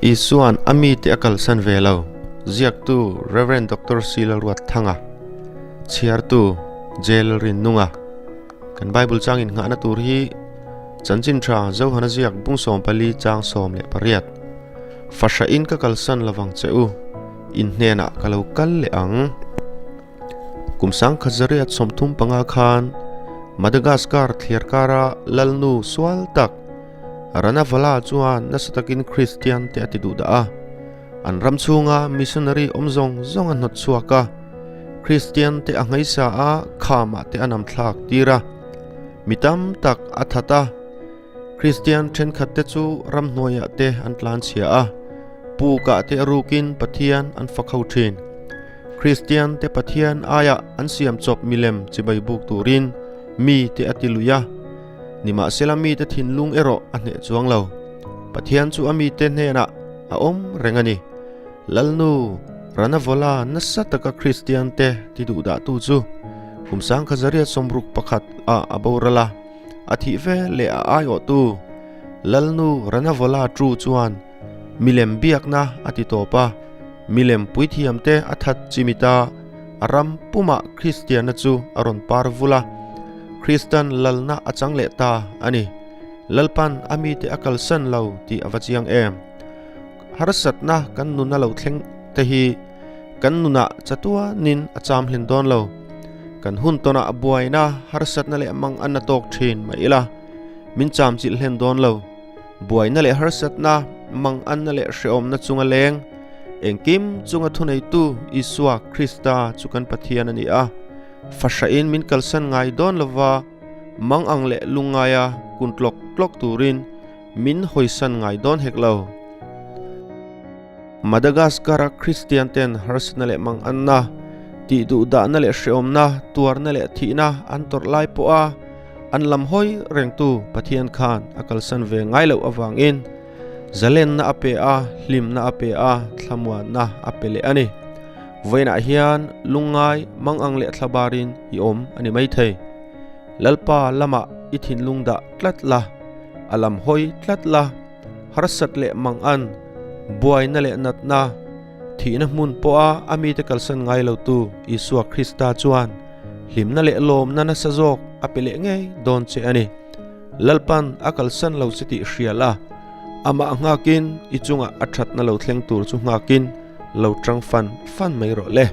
Isua'n a mite a kalsan ve lo, ziaktu Rev. Doctor C. Lalruatthanga, chhiartu J. Lalrinnunga. Kan Bible chang innghahna tur hi Chanchin Tha Johana ziak bung 14 chang 18. Fahrahin ka kalsan lovang che u, in hnenah ka lo kal leh ang. Kum 1935 khan Madagascar thliarkara lalnu sual tak Ranavala chuan nasa takin Kristian te a ti duh dah a. An ram chhunga missionary awm zawng zawng a hnawt chhuak a, Kristian te a ngaisa a, khamah te a nam thlak tir a. Mi tam tak a that a, Kristian thenkhat te chu ramhnuaiah te an tlan chhia a, pukah te a rukin Pathian an fak ho thin. Kristian te Pathian aiah an siam chawp milem chibai buk turin mi te a ti lui a. Nimahsela mite thinlung erawh a hneh chuang lo. Pathian chu a mite hnenah a awm reng a ni. Lalnu Ranavola nasa taka Kristiante ti duhdahtu chu kum 1961 ah a boral a, a thih ve leh a aiawhtu Lalnu Ranavola Tu chuan milem biakna a ti tawp a, milem puithiamte a that chimit a, a ram pumah Kristianna chu a rawn par vul a, Kristan lalna a chang leh ta a ni. Lalpan a mite a kalsan lo tih a va chiang em? Harsatna kan nuna lo thleng te hi kan nunah chatuanin a cham hlen dawn lo. Kan hun tawnah buaina, harsatna leh manganna tawk thin mah ila, min cham chilh hlen dawn lo. Buaina leh harsatna, manganna leh hrehawmna chunga leng, engkim chunga thuneitu Isua Krista chu kan Pathian a ni a. Fahrahin min kalsan ngai dawn lova, mang ang leh lungngaia kun tlawk tlawk turin min hawisan ngai dawn hek lo. Madagascar-a Kristian ten harsatna leh manganna, tihduhdahna leh hrehawmna, tuarna leh thihna an tawrh lai pawha an lam hawi rengtu Pathian khan a kalsan ve ngai loh avangin zalenna a pe a, hlimna a pe a, thlamuanna a pe leh a ni. Vawiinah hian lungngai mangang leh thlabarin i awm a ni maithei. Lalpa lamah i thinlung dah tlat la, a lam hawi tlat la, harsat leh mangan, buaina leh natna, thihna hmun pawha a mite kalsan ngai lotu Isua Krista chuan hlimna leh lawmna nasa zawk a pe leh ngei dawn che a ni. Lalpan a kalsan lo che tih hria la, amah nghakin i chungah a thatna lo thleng tur chu nghakin lo tang fan fan mai rawh le.